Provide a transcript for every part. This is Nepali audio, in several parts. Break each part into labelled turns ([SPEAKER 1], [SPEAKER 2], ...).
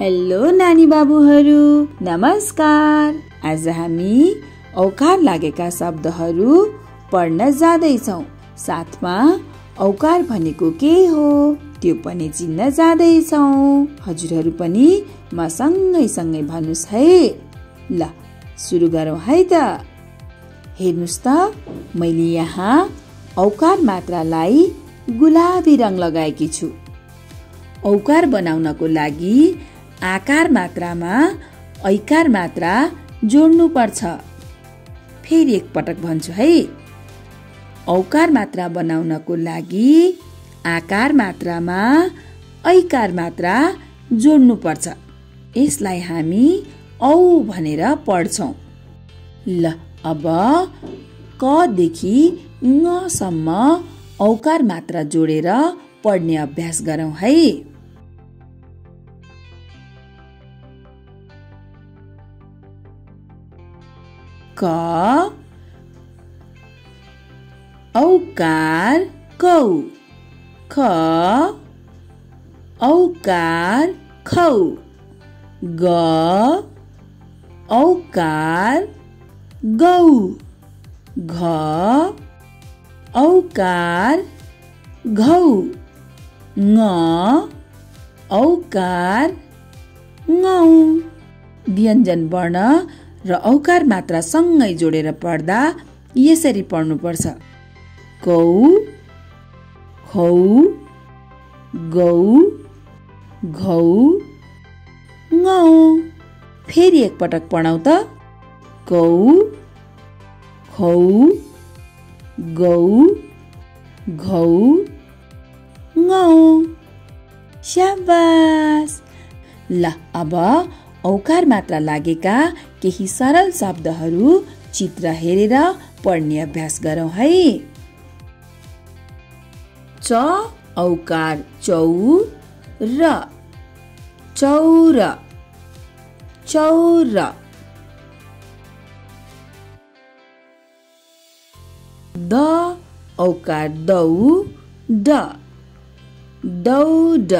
[SPEAKER 1] हेलो नानी बाबुहरू, नमस्कार। आज हामी औकार लागेका शब्दहरू पढ्न जाँदैछौँ। साथमा औकार भनेको के हो त्यो पनि चिन्न जाँदैछौँ। हजुरहरू पनि म सँगै भन्नुस् है। ल सुरु गरौँ है त। हेर्नुस् त, मैले यहाँ औकार मात्रालाई गुलाबी रङ लगाएकी छु। औकार बनाउनको लागि आकार मात्रामा ऐकार मात्रा जोड्नु पर्छ। फेरि एक पटक भन्छु है। औकार मात्रा बनाउनको लागि आकार मात्रामा ऐकार मात्रा जोड्नु पर्छ। यसलाई हामी औ भनेर पढ्छौँ। ल अब क देखि ङ सम्म औकार मात्रा जोडेर पढ्ने अभ्यास गरौँ है। क औकार कौ, ख औकार खौ, ग औकार गौ, घ औकार घौ, ङ औकार ङौ। व्यञ्जन वर्ण र औकार मात्रा सँगै जोडेर पढ्दा यसरी पढ्नुपर्छ। कौ, खौ, गौ, घौ, ङौ। फेरि एक पटक पढौँ त। कौ, खौ, गौ, घौ, ङौ। स्याबास। ल अब औकार मात्रा लागेका केही सरल शब्दहरू चित्र हेरेर पढ्ने अभ्यास गरौँ है। च औकार चौ र, चौर, चौर। द औकार दौ ड, दौड,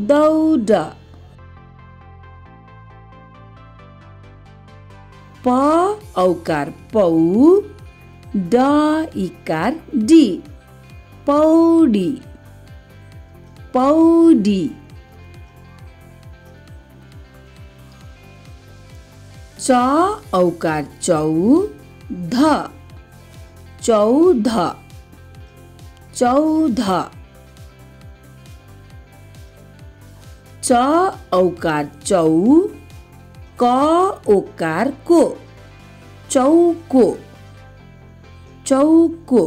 [SPEAKER 1] दौड। प औकार पौ ड इकार डी, पौडी, पौडी। च औकार चौ ध, चौध, चौध। च औकार चौ क ओकार को, चौको, चौको।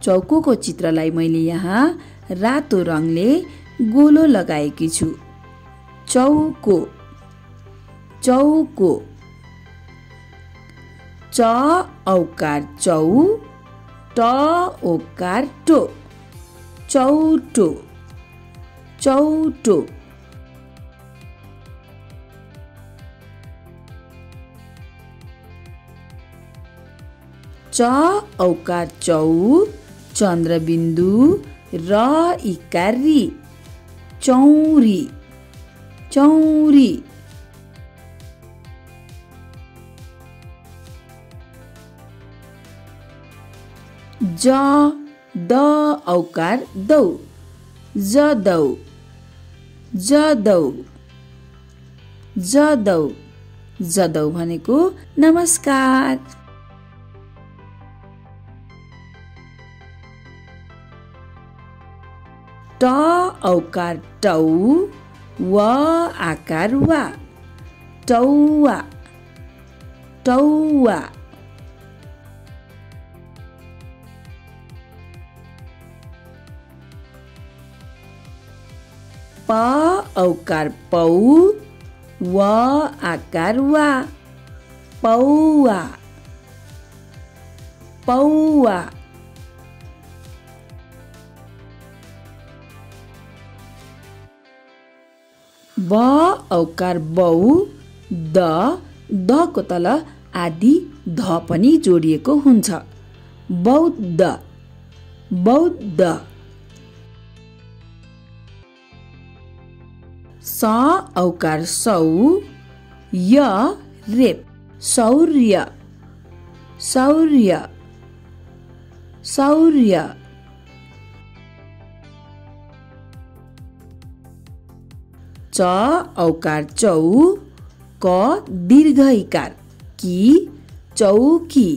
[SPEAKER 1] चौकोको चित्रलाई मैले यहाँ रातो रङले गोलो लगाएकी छु। चौको, चौको। च औकार चौ ट ओकार टो, चौटो, चौटो। च औकार चौ चन्द्रबिन्दु र इकार री, चौरी, चौरी। ज द औकार दौ, जदौ, जदौ, जदौ। जदौ भनेको नमस्कार। ट औकार टौ व आकार वा, टौवा, टौवा। प औकार पौ व आकार वा, पौवा, पौवा। ब औकार बौ द को तल आदि ध पनि जोडिएको हुन्छ। बौद्ध, बौद्ध। स औकार सौ, य रेप शौर्य शौर्य शौर्य। च औकार चौ, क दीर्घ इकार की चौकी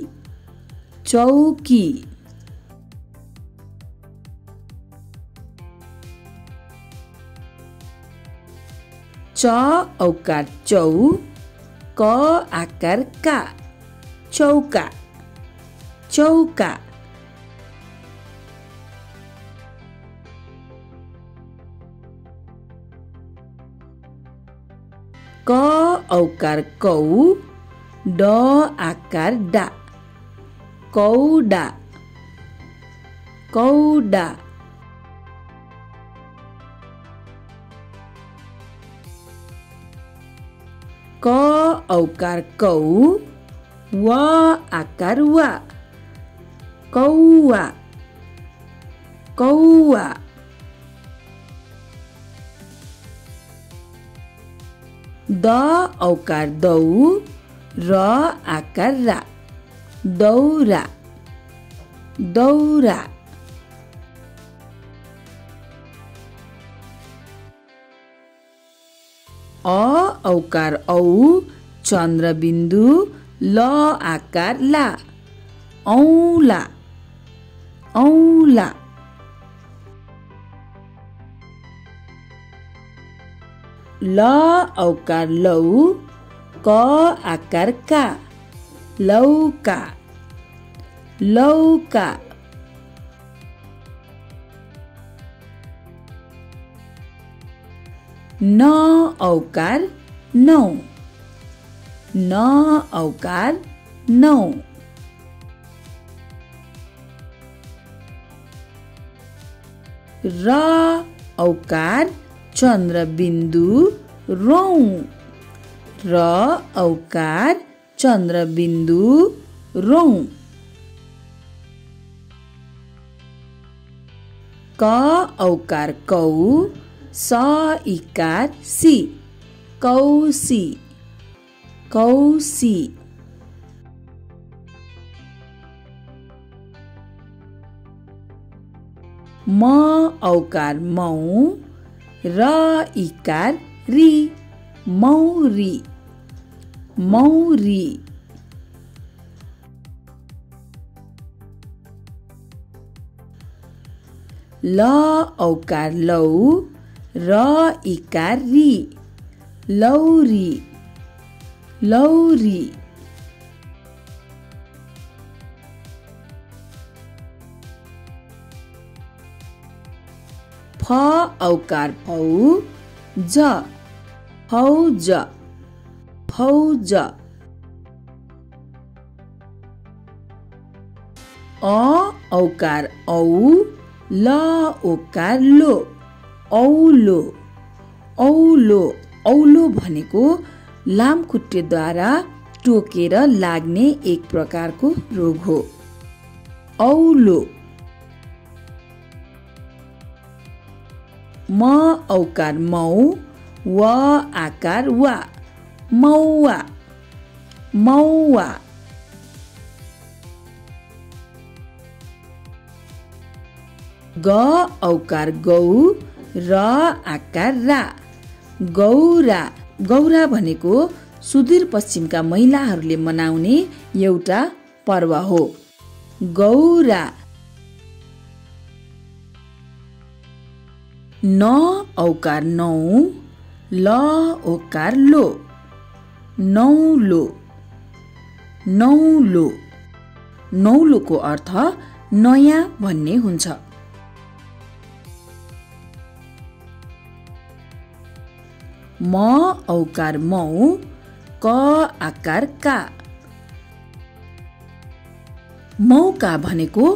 [SPEAKER 1] चौकी। च औकार चौ, क आकार का चौका चौका। क औकार कौ, ड आकार डा कौडा कौडा। क औकार कौ, व आकार वा कौवा कौवा। द औकार दौ, र आकार रा दौरा दौरा। अ औकार औ, चन्द्रबिन्दु ल आकार ला औला औला। ल औकार लौ, क आकार का लौका लौका। न औकार नौ, न औकार नौ। र औकार चन्द्रबिन्दु रौं, र औकार चन्द्रबिन्दु रौं। क औकार कौ, स इकार सी कौसी कौसी। म औकार मौ, र इकार री मौरी मौरी। ल औकार लौ, र इकार री लौरी लौरी। फ औकार फौ, ज फौज फौज। अ औकार औ, ल ओकार लो औलो औलो। औलो भनेको लामखुट्टेद्वारा टोकेर लाग्ने एक प्रकारको रोग हो। औलो। म औकार मौ, व आकार वा मौवा मौवा। ग औकार गौ, र आकार रा गौरा गौरा भनेको सुदूरपश्चिमका महिलाहरूले मनाउने एउटा पर्व हो। गौरा। न औकार नौ, ल ओकार लो नौलो नौलो। नौलोको अर्थ नयाँ भन्ने हुन्छ। म औकार मौ, क आकार का मौका भनेको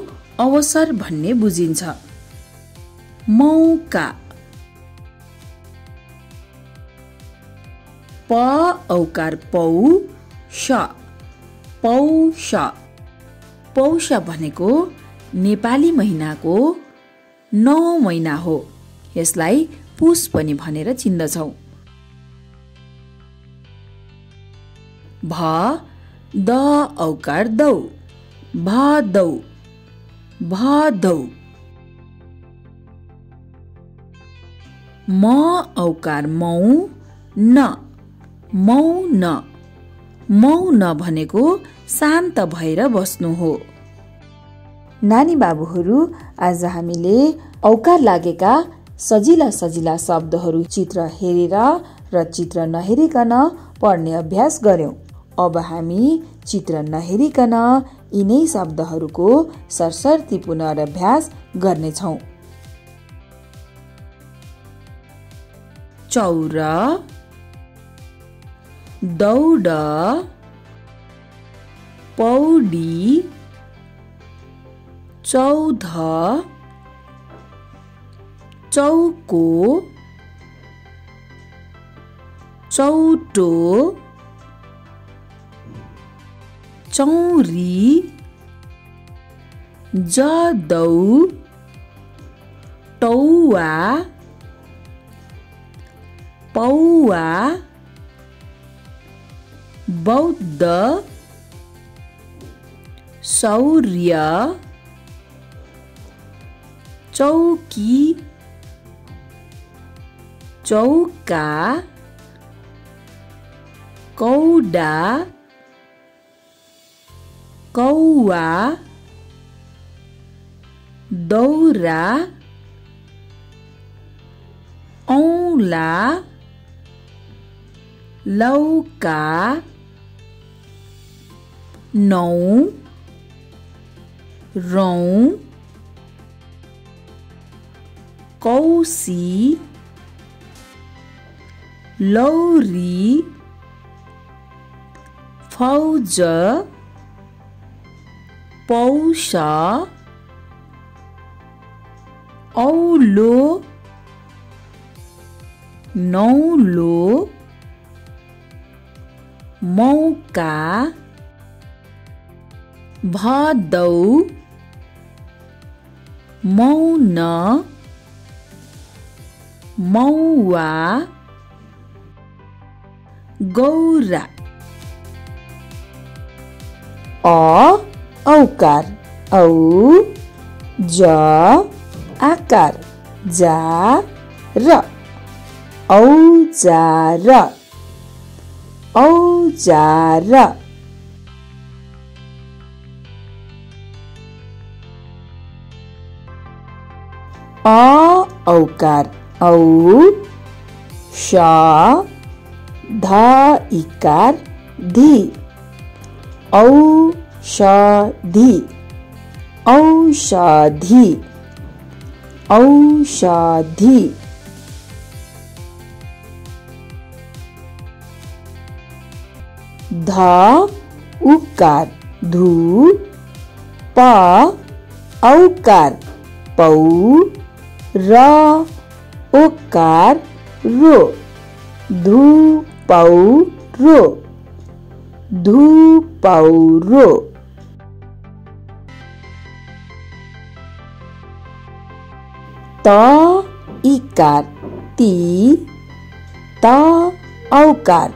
[SPEAKER 1] अवसर भन्ने बुझिन्छ। मौका। प औकार पौ, श पौष पौष भनेको नेपाली महिनाको 9 महिना हो। यसलाई पुष पनि भनेर चिन्दछौँ। भ द औकार दौ भदौ भदौ। म औकार मौ न मौन मौन भनेको शान्त भएर बस्नु हो। नानी बाबुहरू, आज हामीले औकार लागेका सजिला सजिला शब्दहरू चित्र हेरेर र चित्र नहेरिकन पढ्ने अभ्यास गर्यौं। अब हामी चित्र नहेरिकन यिनै शब्दहरूको सरसर्ती पुनरअभ्यास गर्नेछौं। चौर दौड पौडी चौध चौको चौटो चौरी जदौ टौवा पौवा बौद्ध शौर्य चौकी चौका कौडा कौवा दौरा औंला लौका नौ रौं कौसी लौरी फौज पौष औलो नौलो मौका भदौ मौन मौवा गौरा। औकार औ ज आकार जा र औजार औजार। औकार औ श ध इकार धी औषधि औषधि औषधि। ध उकार धू प औकार पौ र ओकार रो धूपौरो धूपौरो। त इकार ती त औकार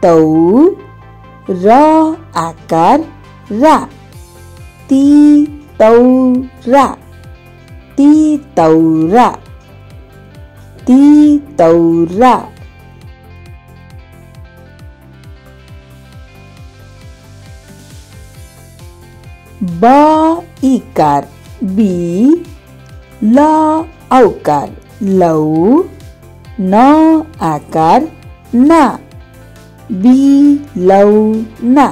[SPEAKER 1] तौ र आकार रा ती तौरा ती तौरा ती तौरा। ब इकार बी ल औकार लौ न आकार ना बी लौ ना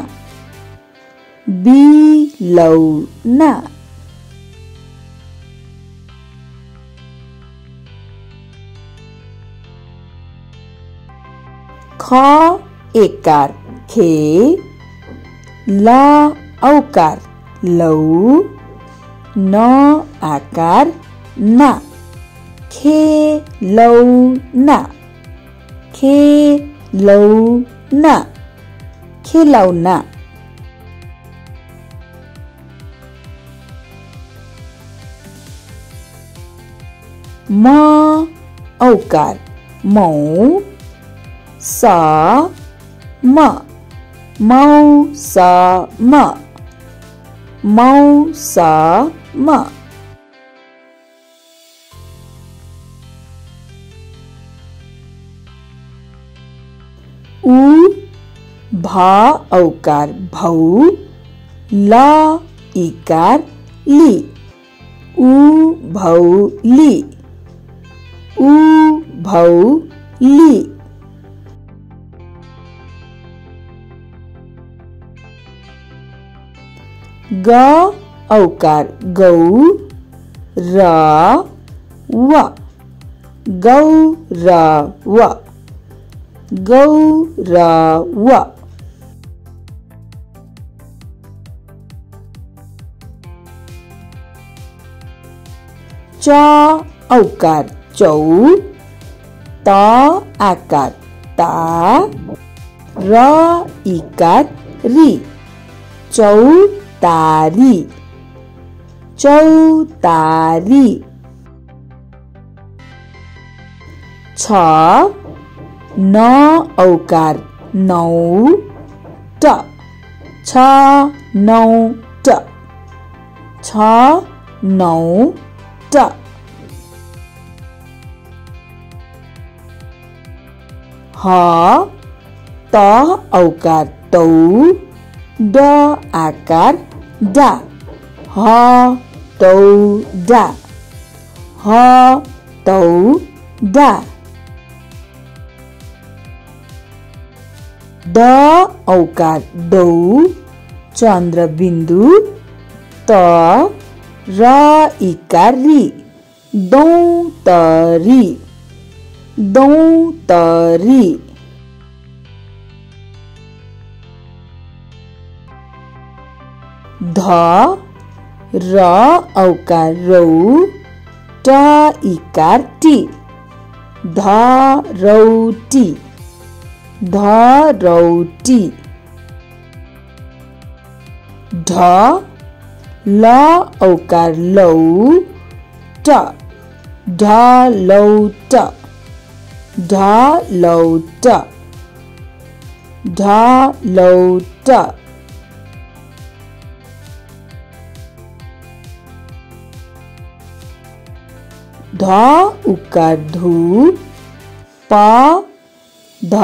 [SPEAKER 1] बी लौ ना। ख एकार खे ल औकार लौ न आकार ना खे लौ ना खे लौ ना खेलौना। म औकार मौ स म मौसम मौसम। उ भा औकार भौ ल इकार ली उ भौ ली उ भौ ली। ग औकार गौ र व गौरव गौरव। च औकार चौ त आकार ता र इकार री चौतारी चौतारी। छ न औकार नौ ट छ नौ ट छ नौ ट। ह त औकार तौ ड आकार डा ह तौ डा ह तौ डा। द औकार दौ चन्द्र बिन्दु त र इकार री दौतरी दौतरी। ध र औकार रौ ट इकार टी धरौटी धरौटी। ढ ल औकार लौ ट ढलौट ढलौट ढलौट। ध उकार धु प ध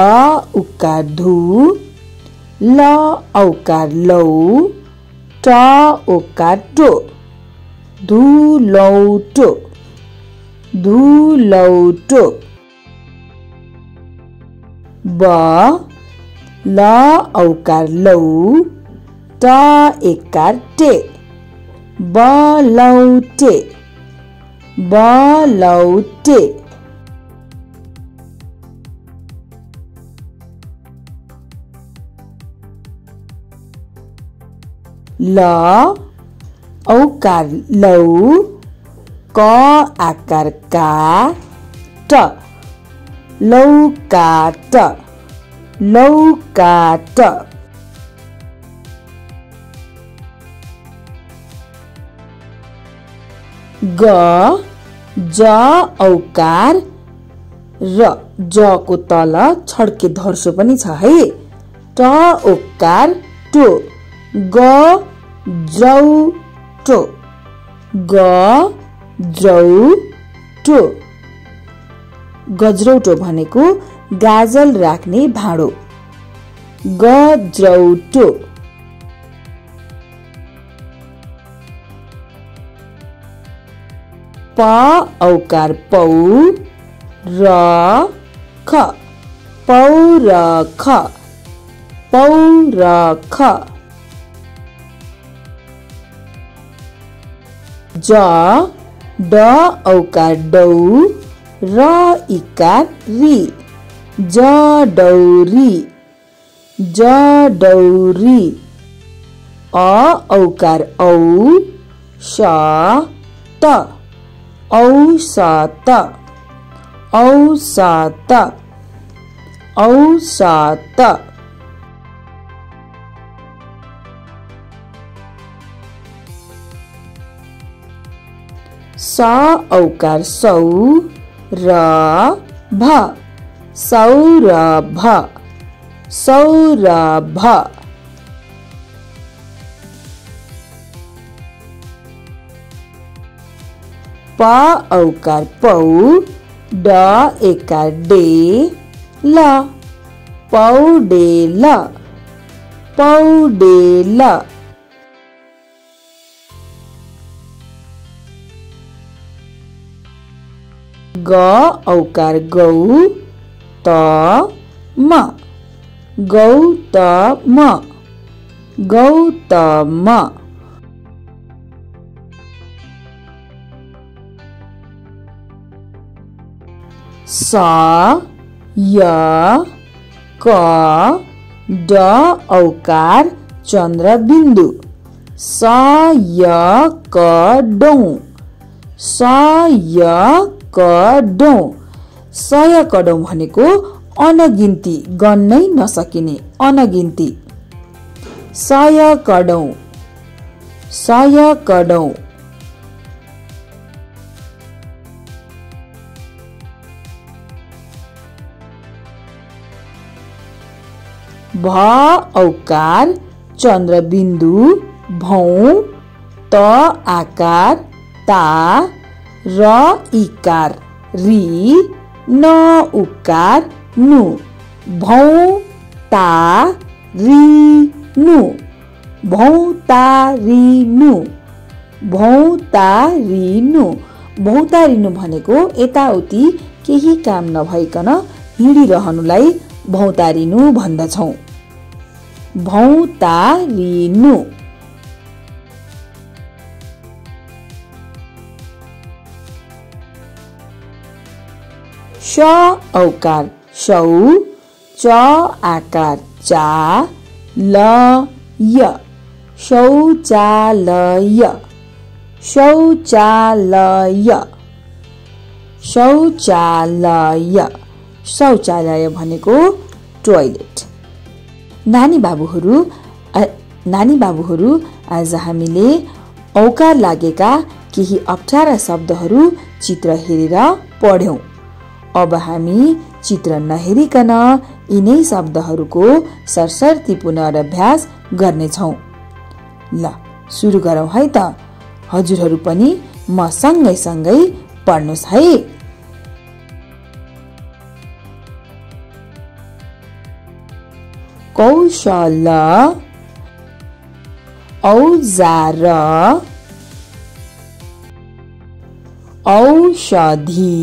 [SPEAKER 1] उकार धु ल औकार लौ ट उकार टो धुलौटो धुलौटो। ब ल औकार लौ ट एकार टे बलौटे बलौटे। ल औकार लौ क आकार का ट लौकाट लौकाट। ग ज औकार र ज को तल छड्के धर्सो पनि छ है। ट ओकार टो ग जौ टो ग जौ टो। गजरौटो भनेको गाजल राख्ने भाँडो गजरौटो। प औकार पौ र ख पौरख पौरख। ज ड औकार डौ र इकार री जडौरी जडौरी। अ औकार औ स त औसत औसत औसत। स औकार सौ र भ सौरभ सौरभ। प औकार पौ, ड एकार डे, ल पौडेल, पौडेल। ग औकार गौ, त म, गौतम, गौतम। स य क ड औकार चन्द्रबिन्दु, स य क डौ, स य क डौ। सय कडौं भनेको अनगिन्ती, गन्नै नसकिने अनगिन्ती। सय कडौं, सय कडौं। भ औकार चन्द्रबिन्दु, भौं, त आकार ता, र इकार री, न उकार नु, भौं ता री नु, भौं ता री नु, भौं ता री नु। भौतारिनु भनेको यताउति केही काम नभइकन हिँडिरहनुलाई भौतारिनु भन्दछौं। भौतारिनु। श औकार शौ, च आकार चा, ल य, शौचालय, शौचालय, शौचालय। शौचालय भनेको टोयलेट। नानी बाबुहरू आज हामीले औकार लागेका केही अप्ठ्यारा शब्दहरू चित्र हेरेर पढ्यौं। अब हामी चित्र नहेरिकन यिनै शब्दहरूको सरसर्ती पुनराभ्यास गर्नेछौं। ल सुरु गरौँ है त। हजुरहरू पनि म सँगै सँगै पढ्नुस् है। कौशल, औजार, औषधि,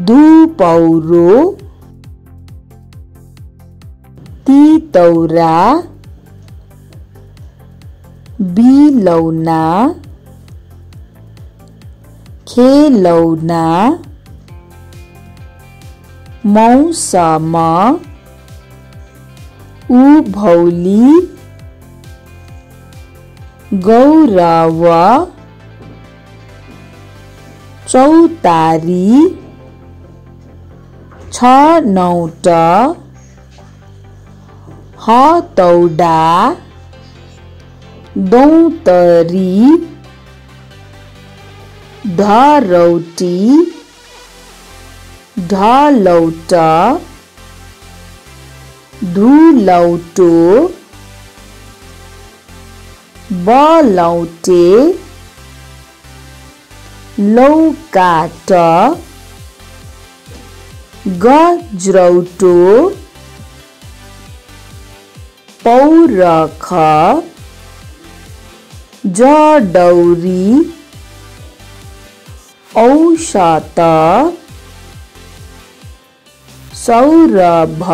[SPEAKER 1] धुपौरो, तितौरा, बिलौना, खेलौना, मौसम, उभौली, गौरव, चौतारी, छनौट, हतौडा, दौतरी, धरौटी, ढलौट, धुलौटो, बलौटे, लौकाट, गजरौटो, पौरख, जडौरी, औषत, सौरभ,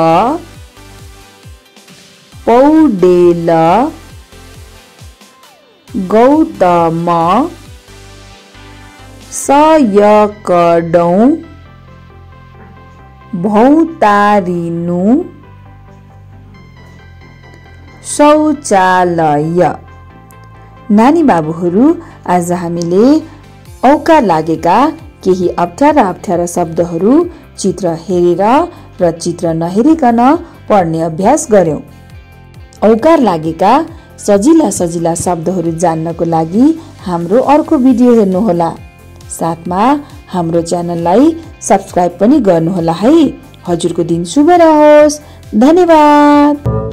[SPEAKER 1] पौडेल, गौतम, सयकडौं, भौतारिनु, शौचालय। नानी बाबुहरू आज हामीले औकार लागेका केही अप्ठ्यारा शब्दहरू चित्र हेरेर र चित्र नहेरिकन पढ्ने अभ्यास गर्यौं। औकार लागेका सजिला शब्दहरू जान्नको लागि हाम्रो अर्को भिडियो हेर्नुहोला। साथमा हाम्रो च्यानललाई सब्स्क्राइब पनि गर्नुहोला है। हजुरको दिन शुभ रहोस्। धन्यवाद।